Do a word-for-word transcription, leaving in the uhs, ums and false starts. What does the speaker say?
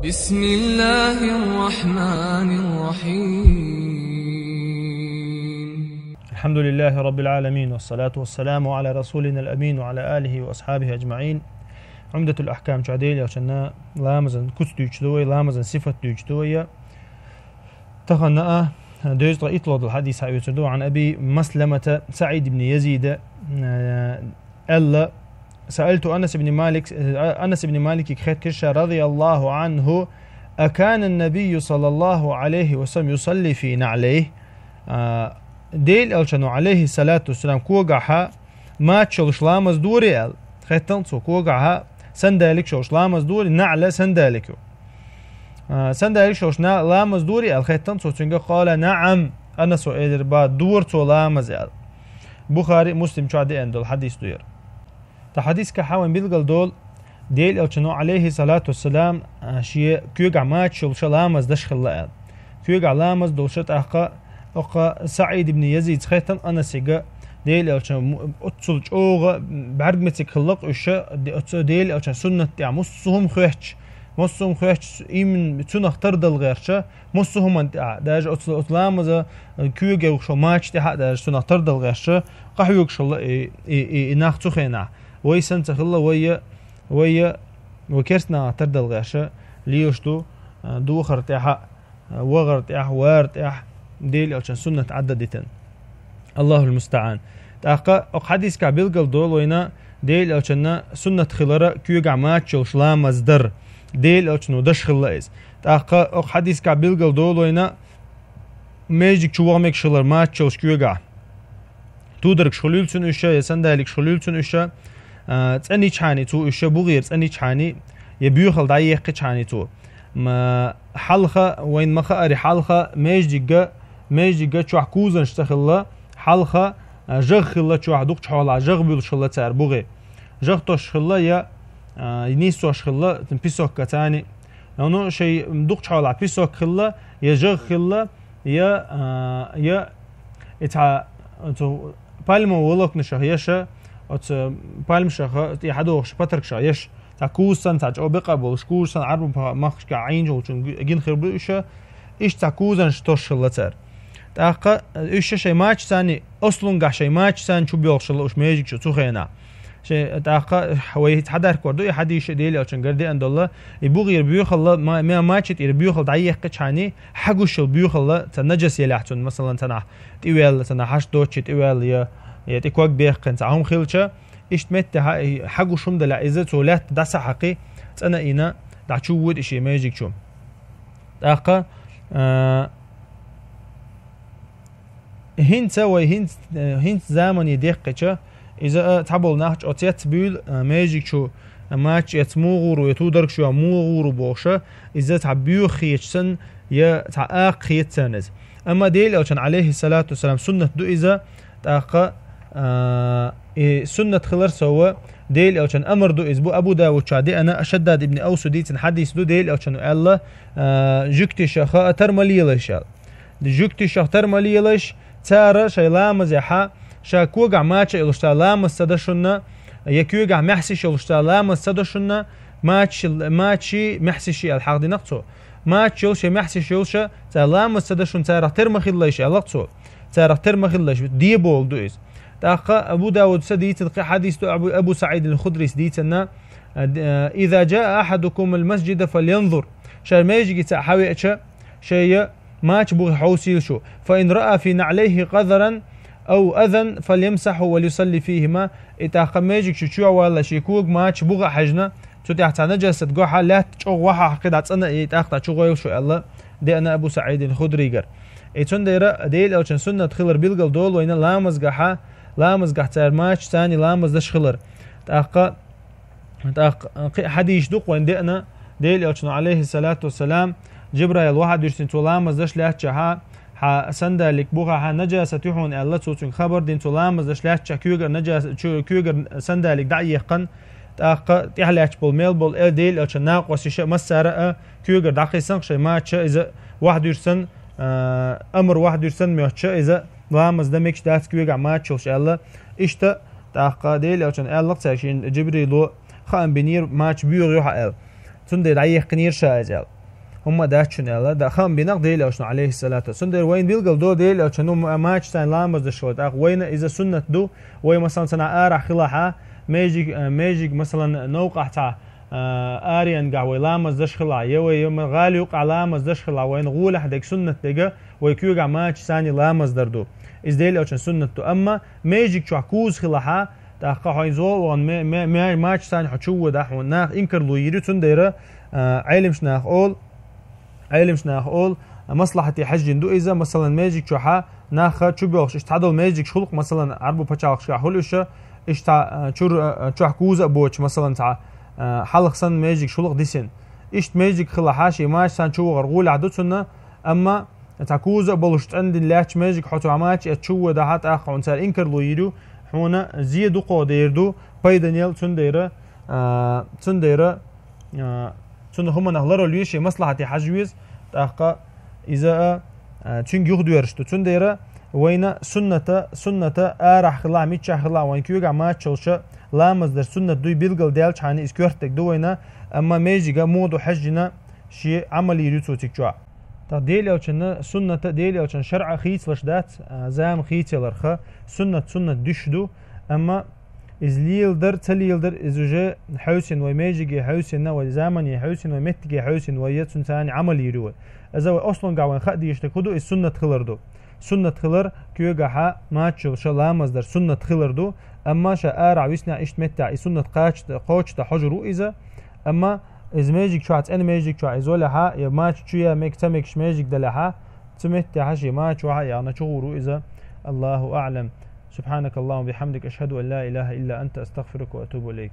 بسم الله الرحمن الرحيم. الحمد لله رب العالمين، والصلاة والسلام على رسولنا الأمين وعلى آله وأصحابه أجمعين. عمدة الأحكام чу Даьла элчан ламазан куц дуьйцуш ду вай, ламазан сифат дуьйцуш ду вай. Тахана а, дезткъа итлагӀа дола хьадис хьаоьцур ду. عن أبي مسلمة سعيد بن يزيد, э, аьлла: سألت أنس بن مالك, э, Анас ибн Маликага хаьттира ша, رضي الله عنه: أكان النبي صلى الله عليه وسلم يصلي في نعليه؟ А, Даьла элчано, عليه الصلاة والسلام, когахьа мача йолуш ламаз дора аьлла. Хаьттина цо, когахьа сандаликаш йолуш ламаз дора, наӀла сандалик ю. А, сандаликаш йолуш на-, ламаз дора аьлла хаьттина цо цуьнга, قال: نعم. Анасо элира: ба, дора цо ламаз аьлла. Бухари, Муслим чохь деана долу хьадис ду яра. Тхан хьадисехь вайна билгал долу, Даьла элчано, عليه الصلاة والسلام, а, шен когахь мача йолуш ламаз деш хилла аьлла. Когахь ламаз долуш тӀаккха, оккха СаӀид ибн Язида хаьттина Анасига, Даьла элчано м-, оццул чӀогӀа бӀаьрг мецига хилла-кх уьш, де-, оцу Даьла элчан суннат тӀехь массо а хӀума хоьттуш, массо а хӀума хоьттуш, иман цунах тардала гӀерташ, массо а хӀуманна тӀехь, даже оцу, оцу ламаза, э, когахь йолуш йолу мача тӀехь а даже цунах тардала гӀерташ, къахьоьгуш хилла и, и, и, и нах цу хенахь. Вай санна ца хилла, вай а, вай а, вай керста нахах тардала гӀерташ, лелаш ду, э, духар тӀехь а, вахар тӀехь, вар тӀехь, Даьла элчан суннат Ӏадда дитина. Аллахул мустаӀан. ТӀаккха окху хьадисехь билгал долу вайна, Даьла элчанна суннат хилара когахь мача йолуш ламаз дар. Даьла элчано даш хилла иза. ТӀаккха окху хьадисехь билгал долу вайна, маьждиг чу ваха мегаш хилар мача йолуш когахь. Тударгаш хуьлийла цунна уьш, я сандаликаш хуьлийла цунна уьш, а, цӀанйичхьана цо уьш, бугӀера цӀанйичхьана, я боьхалла дӀаеккхичхьана цо. М-, хьалха, вайна ма-хаъара, хьалха маьждига, маьждига чохь кузанаш ца хилла, хьалха, а, жагӀа хилла чохь, дукхачу хьолахь жагӀа буьллуш хилла цара бугӀе. ЖагӀа тосуш хилла я, а, нийсош хилла, песок кацани. Ну, шайн дукхачу хьолахь песок хилла, я жагӀа хилла, я, а, я и цхьа оцу пальмовый волокнашах еш, оцу пальмашах тӀе хьадохуш патаргашах еш, цхьа куза санна, цхьа чӀогӀа бекъа болуш, куза санна, Ӏаьрбийн махкашкахь Ӏийна йолчун гина хир бу уьш, иштта цхьа кузанаш тосуш хилла цара. ТӀаккха уьш шайн мача санна, ослунгахь шайн мача санна чу боьлхуш хилла уьш маьждиг чу цу хенахь. Шайн, тӀаккха вай хьадаркор ду, и хьадис Даьла элчангара деана долу, и бугӀера боьхалла, ма-, ма-, мача тӀера боьхалла дӀаеккхичхьана, хьагуш йолу боьхалла, цхьа нажас елахь цунна, масалан, цхьанахь тӀе ваьлла, цхьанахь хьашт доцчу тӀе ваьлла, я, я тӀе ког баьккхина, цхьа хӀума хилча, иштта метте хьа-, хьагуш хӀума делахь, иза цо лаьтта дӀасахьакхий, цӀана а йина, дӀачу воьду и шен маьждиг чу. ТӀаккха, а, ХӀинца вай хӀинц-, э, хӀинца замане деккхича, иза, а, цхьаболу нах чӀогӀа цецбуьйлу, а, маьждиг чу, а, мача эца муха гӀур ву, я тударгаш йоьхна муха гӀур ву бохуш, иза цхьа боьха хеташ санна, я цхьа акха хета царна иза. Амма Даьла элчан, Ӏалайхиссалату вассалам, суннат ду иза, тӀаккха, а, и суннат хилар сов, Даьла элчан амар ду иза бу. Абу Давуд чохь деана, Шаддад ибн Авсу дийцина хьадис ду, Даьла элчано аьлла, а, жуьгтишах а тар ма лелаш аьлла. Жуьгтишах тар ма лелаш, цара шайн ламазехьа, ша когахь мача а йолуш цара ламаз ца дашунна, я когахь маьхьсиш йолуш цара ламаз ца дашунна, мача-, мачий маьхьсиший аьлла хьахдина-кх цо. Мача йолуш я маьхьсиш йолуша цара ламаз ца дашунна царах тер ма хилалаш аьлла-кх цо. Царах тер ма хилалаш, де болу ду иза. ТӀаккха Абу Давуда дийцина кхин хьадис ду, Абу, Абу СаӀид ал-Худрис дийцина, а, д-, а, «إذا جاء أحدكم المسجد فلينظر». Ша маьждиге цхьаъ хьавеача, шайга мача бугӀе хьовсийла шу. «فإن رأى في نعليه قذرا أو أذى فليمسحه وليصلي فيهما». И тӀаккха маьждиг чу чу валлалц шен кога мача бугӀа хьаьжна, цу тӀехь цхьа нажасат гохьа, лаьтта чӀогӀа вахьа хьакхи дӀа цӀана и тӀаккха дӀа чу гӀойла шу аьлла, деана Абу СаӀид ал-Худригара. И цундела Даьла элчан суннат хилар билгал долу вайна ламазгахьа, ламазгахь цара мача царний ламаз даш хилар. ТӀаккха ТӀаккха кхин а хьадисаш ду-кх вайн деана, Даьла элчано, Ӏалайхиссалату вассалам, Джабраил вахьа дуьрсина цо ламаз даш лаьттачахьа, хьан сандалик бугӀахьа нажасат ю хьуна аьлла, цо цуьнга хабар дина, цо ламаз даш лаьттачахь когара нажас-, чу-, когара сандалик дӀа а еккхана, тӀаккха тӀаьхьа лаьтташ болу мел болу э, Даьла элчан накъосташа а массара а когара дӀакхийсан-кх шайн мача, иза вахьа дуьрсан, а, амар вахьа дуьрсан моьттуш, иза ламаз дан мегаш дац когахь мача йолуш аьлла. Иштта, тӀаккха Даьла элчано аьлла-кх цаьрга, шена Джибрило хаам бинера мача боьха ю хьан аьлла. Цундела дӀаехкинера ша из аьлла. ХӀумма а дац шуна аьлла, да, хаам бина-кх Дела Элчано, алейхиссалату. Цундела вайна билгал до Дела Элчано, ма-, мача царна ламаз деш хилар. ТӀаккха вайна иза суннат ду, вай, масалан, цхьана арахь хилахьа, межиг, э, межиг, масалан, новкъахь цхьа, э, аренга вай ламаз деш хилахь, е вай, е ма-, гӀала юкъахь ламаз деш хилахь, вайна гӀолехь дег суннат дега, вай куьйгахь мача царна ламаз дар ду. Иза Дела Элчан суннат ду. Амма межиг чохь куза хилахьа, тӀаккха хьо иза вогӀу ван ме-, ме-, ме-, мача царна хьо чу вода, хьуна нах инкарло йийр ю, цундела, а, Ӏелимаш нах олу, Ӏелимаш нах олу, маслахьате хьаьжжина ду иза, масалан, межиг чохьа нах чу боьлхуш, иштта цхьадолу межигаш хуьлу-кх, масалан, Ӏарбу пачхьалкхашкахь хуьлу уьш, иштта, а, чуьра, а, чохь куза а боцуш, масалан, цхьа, а, хьалха санна межигаш хуьлу-кх дисина. Иштта межиг хилахьа, шен мача царна чу вогӀар гӀолехь ду цунна, амма цхьа куза а болуш цӀандина лаьтташ межиг хьо цу мача эцна чу вода хьа, тӀаккха хьуна цара инкарло йийр ю, хьуна зе дукха дер ду, пайданел цундела, а, цундела, а, цунна хӀуманах ларалла веза, шен маслахьате хьажа веза, тӀаккха иза а, а, цуьнга юхадоьрзуш ду. Цундела вайна сунната, сунната арахь хилахь, миччахь хилахь, вайн куьйгахь мача йолуш ламаз дар суннат дуй билгал даьллачхьана иза коьртаниг ду вайна, амма межига муха ду хьаьжжина, шен Ӏамал йийр ю цо цига чохь. ТӀаккха Дела Элчанна сунната, Дела Элчан шарӀа хийцалуш дац, а, зама хийцаларха, суннат, суннат дуьш ду, амма иза леладар, ца леладар, иза уже хьевсина, вай межиге хьевсина, вай замане хьевсина, вай меттиге хьевсина, вай я цунна царна Ӏамал йийр ю вай. Иза вай ослунгахь вайн хаа дезаш дерг хӀун ду, иза суннат хилар ду. Суннат хилар, куьйгахьа мача йолуш ламаз дар суннат хилар ду, амма ша арахь виснехь иштта меттехь и суннат кхача-, кхочушдан хьожур ву иза, амма иза межиг чохь, цӀена межиг чохь иза валехьа, я мача чу я мег-, ца мегаш межиг далехьа, цу меттехьа шен мача вахьа а яхна чу гӀур ву иза. Аллаху аӀлам. سبحانك اللهم وبحمدك، أشهد أن لا إله إلا أنت، أستغفرك وأتوب إليك.